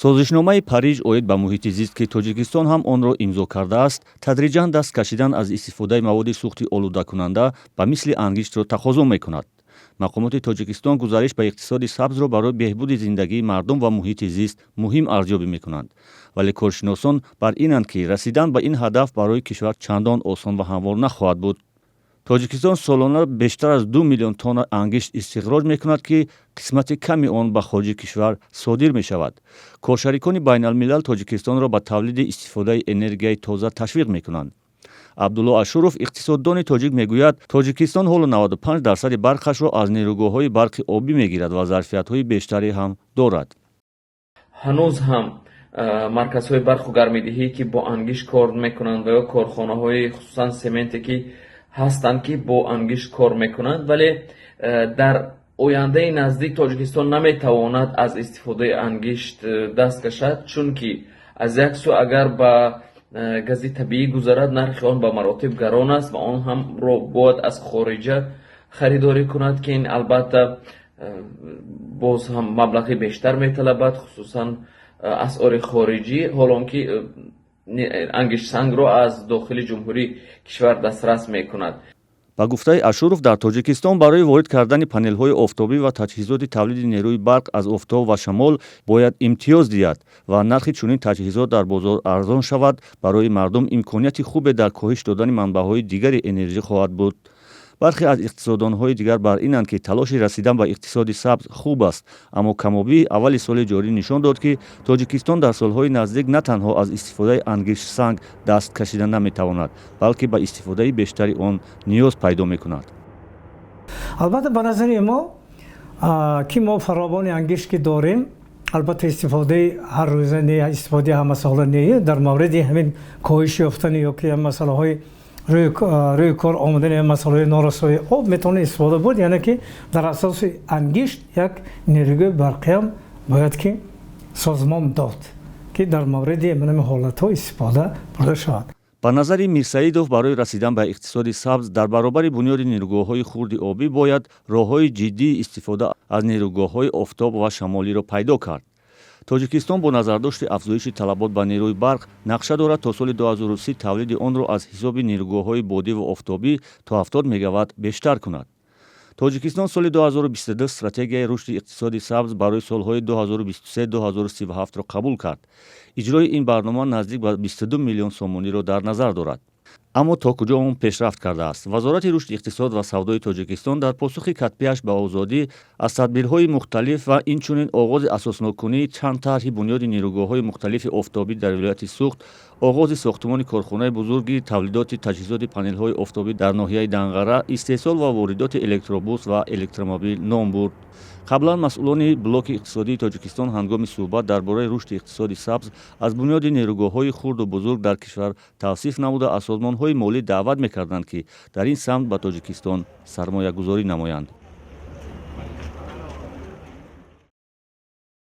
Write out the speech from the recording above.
Созишномаи Париж оид ба муҳити зист, ки Тоҷикистон ҳам онро имзо кардааст, тадриҷан даст кашидан аз истифодаи маводи сӯхти олудакунанда ба мисли ангиштро тақозо мекунад. Мақомоти Тоҷикистон гузариш ба иқтисоди сабзро барои беҳбуди зиндагии мардум ва муҳити зист муҳим арзёбӣ мекунанд, вале коршиносон бар инанд, ки расидан ба ин ҳадаф барои кишвар чандон осон ва ҳамвор нахоҳад буд. Тоҷикистон солона бештар аз 2 миллион тонна ангишт истихроҷ мекунад, ки қисмати ками он ба хориҷи кишвар содир мешавад. Коршарикони байналмилал Тоҷикистонро ба тавлиди истифодаи энергияи тоза ташвиқ мекунанд. Абдулло Ашуров, иқтисоддони тоҷик, мегӯяд, Тоҷикистон ҳоло 95 дарсади барқашро аз нерӯгоҳҳои барқи обӣ мегирад ва зарфиятҳои бештаре ҳам дорад. Ҳанӯз ҳам марказҳои барқу гармидиҳӣ, ки бо ангишт кор мекунанд, ва ё корхонаҳои хусусан сементе, ки ҳастанд, ки бо ангишт кор мекунанд, вале дар ояндаи наздик Тоҷикистон наметавонад аз истифодаи ангишт даст кашад, чунки аз як сӯ, агар ба гази табиӣ гузарад, нархи он ба маротиб гарон аст ва он ҳамро бояд аз хориҷа харидорӣ кунад, ки ин албатта боз ҳам маблағи бештар металабад, хусусан асъори хориҷӣ, ҳол он ки ангиштсангро аз дохили ҷумҳурии кишвар дастрас мекунад. Ба гуфтаи Ашуров, дар Тоҷикистон барои ворид кардани панелҳои офтобӣ ва таҷҳизоти тавлиди нерӯи барқ аз офтоб ва шамол бояд имтиёз диҳад ва нархи чунин таҷҳизот дар бозор арзон шавад, барои мардум имконияти хубе дар коҳиш додани манбаъҳои дигари энержӣ хоҳад буд. Бархе аз иқтисоддонҳои дигар бар инанд, ки талоши расидан ба иқтисоди сабз хуб аст, аммо камобии аввали соли ҷорӣ нишон дод, ки Тоҷикистон дар солҳои наздик на танҳо аз истифодаи ангиштсанг даст кашида наметавонад, балки ба истифодаи бештари он ниёз пайдо мекунад. Албатта, ба назари мо, ки мо фаровони ангишт ки дорем, албатта, истифодаи ҳаррӯза не, истифодаи ҳамасола не, дар мавриди ҳамин коҳиш ёфтани ё ки масъалаҳои рӯи кор омадани масъалаҳои норасоии об метавонад истифода бурд, яъне ки дар асоси ангишт як нерӯгоҳи барқиам бояд ки созмон дод, ки дар мавриди ҳамин ҳолатҳо истифода бурда шавад. Ба назари Мирсаидов, барои расидан ба иқтисоди сабз дар баробари бунёди нерӯгоҳҳои хурди обӣ бояд роҳҳои ҷиддии истифода аз нерӯгоҳҳои офтоб ва шамолиро пайдо кард. Тоҷикистон бо назардошти афзоиши талабот ба нерӯи барқ нақша дорад то соли 2030 тавлиди онро аз ҳисоби нерӯгоҳҳои бодӣ ва офтобӣ то 70 мегаватт бештар кунад. Тоҷикистон соли 2022 стратегияи рушди иқтисоди сабз барои солҳои 2023-2037-ро қабул кард. Иҷрои ин барнома наздик ба 22 миллион сомониро дар назар дорад, аммо то куҷо он пешрафт кардааст? Вазорати рушди иқтисод ва савдои Тоҷикистон дар посухи катбиаш ба Озодӣ аз тадбирҳои мухталиф ва инчунин оғози асосноккунии чанд тарҳи бунёди нерӯгоҳҳои мухталифи офтобӣ дар вилояти Суғд, оғози сохтумони корхонаи бузурги тавлидоти таҷҳизоти панелҳои офтобӣ дар ноҳияи Данғара, истеҳсол ва воридоти электробус ва электромобил ном бурд. Қаблан масъулони блоки иқтисодии Тоҷикистон ҳангоми суҳбат дар бораи рушди иқтисоди сабз аз бунёди нерӯгоҳҳои хурду бузург дар кишвар тавсиф намуда, аз созмонҳои молӣ даъват мекарданд, ки дар ин самт ба Тоҷикистон сармоягузорӣ намоянд.